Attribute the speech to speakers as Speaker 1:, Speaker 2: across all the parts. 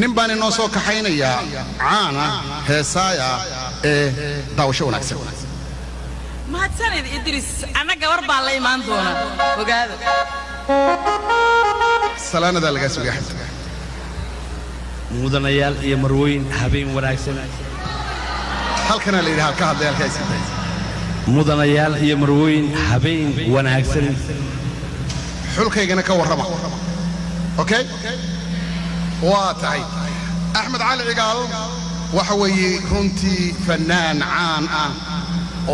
Speaker 1: Nin baan inoo soo kaxaynayaa caana heesaaya ee daawasho wanaagsan.
Speaker 2: Mahadsanid, Idris. Anna gabar baan la imaan doona, ogaada.
Speaker 1: Salaanadaa lagaa sugay, Axmed.
Speaker 3: Mudanayaal iyo marwooyin, habeen wanaagsan.
Speaker 1: Halkanaa la yidhi, halka hadlay, halkaa isii.
Speaker 3: Mudanayaal iyo marwooyin, habeen wanaagsan.
Speaker 1: Xulkaygana ka warrama. Okay, waa tahay. Axmed Cali Cigaal waxa weeye runtii fannaan caan ah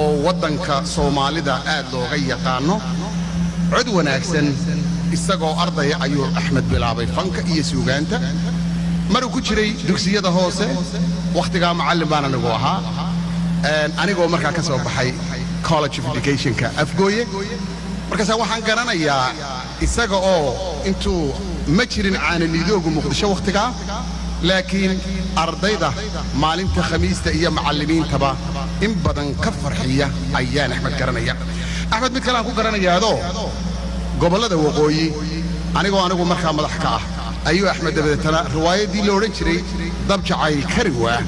Speaker 1: oo waddanka Soomaalida aad looga yaqaanno, cod wanaagsan. Isagoo ardaya ayuu Axmed bilaabay fanka iyo suugaanta maruu ku jiray dugsiyada hoose. Wakhtigaa macallin baan anigu ahaa, anigoo markaa ka soo baxay College of Educationka Afgooye. Markaasaa waxaan garanayaa isaga oo intuu ma jirin caananiidoogu Muqdisho wakhtigaa, laakiin ardayda maalinta Khamiista iyo macallimiintaba in badan ka farxiya ayaan Axmed garanaya. Axmed mid kale aan ku garanayaadoo gobollada waqooyi anigu markaa madax ka ah ayuu Axmed dabadeetana riwaayaddii la odhan jiray Dab Jacayl Kariwaa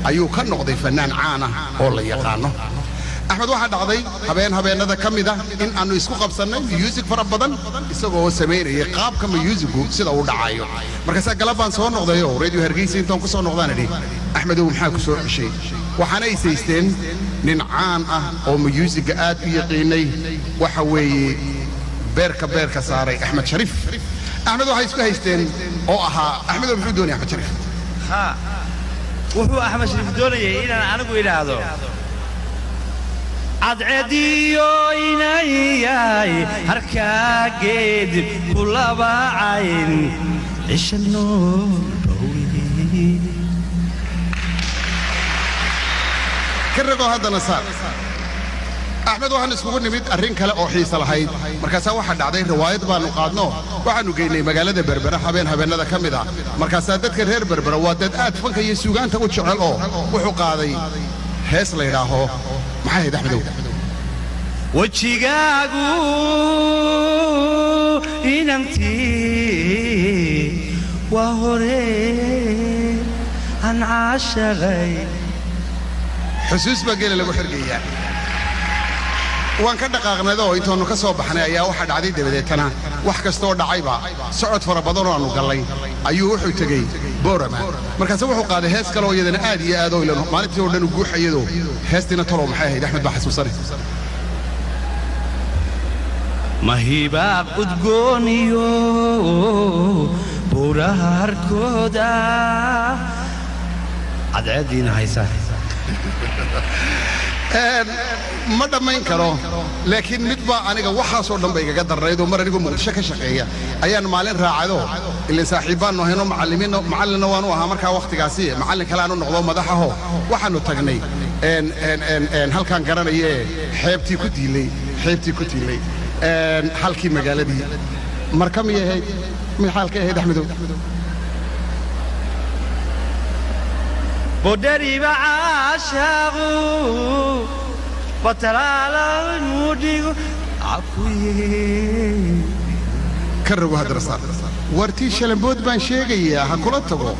Speaker 1: ayuu ka noqday fannaan caana oo la yaqaanno. Axmed waxaa dhacday habeen habeennada ka mid ah in aannu isku qabsannay muusig fara badan isagoo samaynayay qaabka myuusigu sida uu dhacayo. Markaasaa galab baan soo noqdayoo Radio Hargeysa intaan ku soo noqdaan idhi, "Axmedow, maxaa ku soo ceshay?" Waxaana isaysteen nin caan ah oo myuusigga aad u yaqiinnay, waxa weeye beerka beerka saaray Axmed Shariif. Axmed waxay isku haysteen oo ahaa, Axmedow, muxuu doonaya Axmed Shariif?
Speaker 3: Haa, wuxuu Axmed Shariif doonayay inaan anigu idhaahdo cadceediyo inayahay harkaageed kulabacayn cisha nool.
Speaker 1: Ka ragoo haddana saar. Axmed waxaan iskugu nimid arrin kale oo xiisa lahayd. Markaasaa waxaa dhacday riwaayad baannu qaadno, waxaannu geynay magaalada Berbera habeen habeennada ka mid ah. Markaasaa dadka reer Berbera waa dad aad fanka iyo suugaanta u jecel oo wuxuu qaaday hees la yidhaaho, maxay ahayd, Axmedow?
Speaker 3: Wejigaagu inantii waa hore aan caashaqay.
Speaker 1: Xusuus baa geela lagu xergeeyaa. Waan ka dhaqaaqnadoo intoonnu ka soo baxnay ayaa waxaa dhacday dabadeetana wax kastoo dhacayba socod fara badanoo aannu gallay ayuu wuxuu tegey Boorama. Markaase wuxuu qaaday hees kaleoo iyadana aad iyo aad oo ilan maalintii oo dhan u guuxayadoo. Heestiina talow maxay ahayd? Axmed baa xasuusanay.
Speaker 3: Mahibaaq udgooniyo buuraha harkooda cadceeddiina haysa.
Speaker 1: Ma dhammayn karo, laakiin mid baa aniga waxaasoo dhan ba igaga darnaydoo mar anigoo Muqdisho ka shaqeeya ayaan maalin raacado, ilan saaxiibbaannu ahayno, macallimiinna, macallinna waanu ahaa markaa wakhtigaasi, macallin kale aanu noqdo madaxaho. Waxaannu tagnay een halkaan garanayee xeebtii ku diilay halkii magaaladii marka miyay ahayd, mixaalkay ahayd, Axmedow?
Speaker 3: Bodhariba caashaaqu batalaalanudhigo cakuye.
Speaker 1: Ka rogo haddana saar. Wartii Shalambood baan sheegayaa, ha kula tago.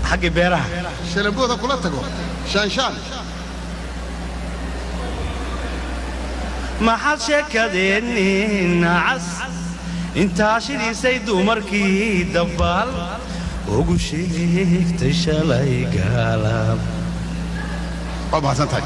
Speaker 3: Xagga beeraha.
Speaker 1: Shalambood ha kula tago, shaanshaan.
Speaker 3: Maxaad sheekadeennin cas intaa shidhiisay dumarkii dabbaal ugu sheegtay shalay gaalab?
Speaker 1: Waa mahadsan tahay.